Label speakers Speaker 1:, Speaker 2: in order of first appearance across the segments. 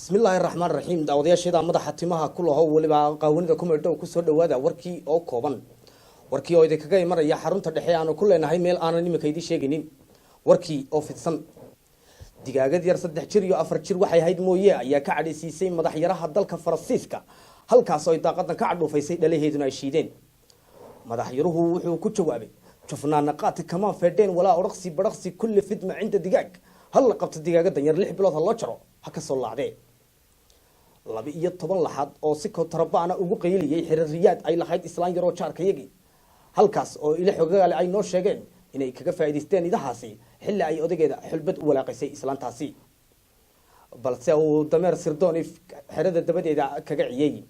Speaker 1: Bismillaahi raxmaan raxiim. Daawadayaasheeda madaxa timaha ku laho, weliba qaawanida kumeydhow, kusoo dhawaada warkii oo kooban, warkii oo idinkaga imanaya xarunta dhexe aanu ku leenahay meel aanan iminka idiin sheegaynin. Warkii oo fidsan. Digaagad yar 3 jir iyo 4 jir waxay ahayd mooye ayaa ka cadhaysiisay madaxyaraha dalka Faransiiska, halkaas oo ay daaqadan ka cadhuufaysay, dhalaheeduna ay shiideen. Madaxyaruhu wuxuu ku jawaabay: "Jufnaana qaati kamaa feedheen walaa odhaqsi badhaqsi kulli fidma cinda digaag." Hal la qabto digaagadan yar, 6 bilood ha loo jaro, ha ka soo laacdee. 12 laxaad oo si kontarabaana ugu qayliyey xirariyaad ay lahayd islaan yaroo jaarkayagii, halkaas oo ila xogagaale ay noo sheegeen inay kaga faa'idaysteen idahaasi xilli ay odageeda xulbad u walaaqaysay islaantaasi, balse uu dameer sirdooni xerada dabadeeda kaga ciyey.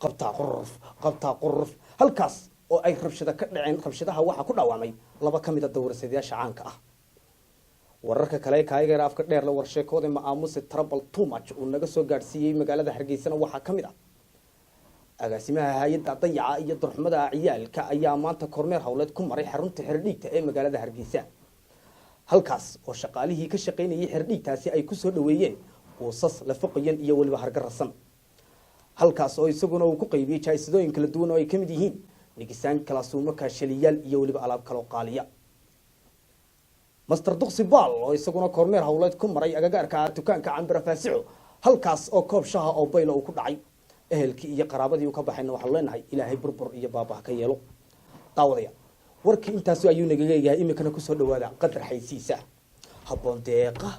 Speaker 1: Qabtaa quruf, qabtaa quruf. Halkaas oo ay rabshada ka dhaceen. Rabshadaha waxaa ku dhaawacmay laba ka mid a dawrasadayaasha caanka ah. Wararka kale kaayageera afka dheer la warsheekooda ma aamuse trouble too much uu naga soo gaadhsiiyey magaalada Hargeysana waxaa ka mid ah: agaasimaha hay-adda dayaca iyo darxumada ciyaalka ayaa maanta kormeer howleed ku maray xarunta xerdhiigta ee magaalada Hargeysa, halkaas oo shaqaalihii ka shaqaynayay xerdhiigtaasi ay kusoo dhaweeyeen uusas lafaqayan iyo weliba hargarasan, halkaas oo isaguna uu ku qaybiyey jaa'isadooyin kala duwan oo ay ka mid yihiin nigisaan, kalaasuumo, kaashaliyaal iyo weliba alaab kaloo qaaliya. Master Duqsi Baal oo isaguna kormeer howleed ku maray agagaarka dukaanka Cambira Faasixo, halkaas oo koob shaha oo bayla uu ku dhacay. Ehelkii iyo qaraabadii uu ka baxayna waxaanu leenahay Ilaahay burbur iyo baabaha ka yeelo. Daawadaya, warkii intaasu ayuu naga leeyahay. Iminkana kusoo dhawaada qadar xaysiisa habboon deeqa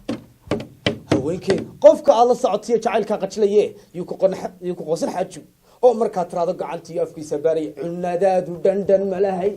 Speaker 1: haweenkeen. Qofka aada la socotiyo jacaylkaa qajlaye yuu ku qosan xaaju oo markaad tiraado gacantiiyo afkiisa baaraya cunadaadu dhandhan malahay.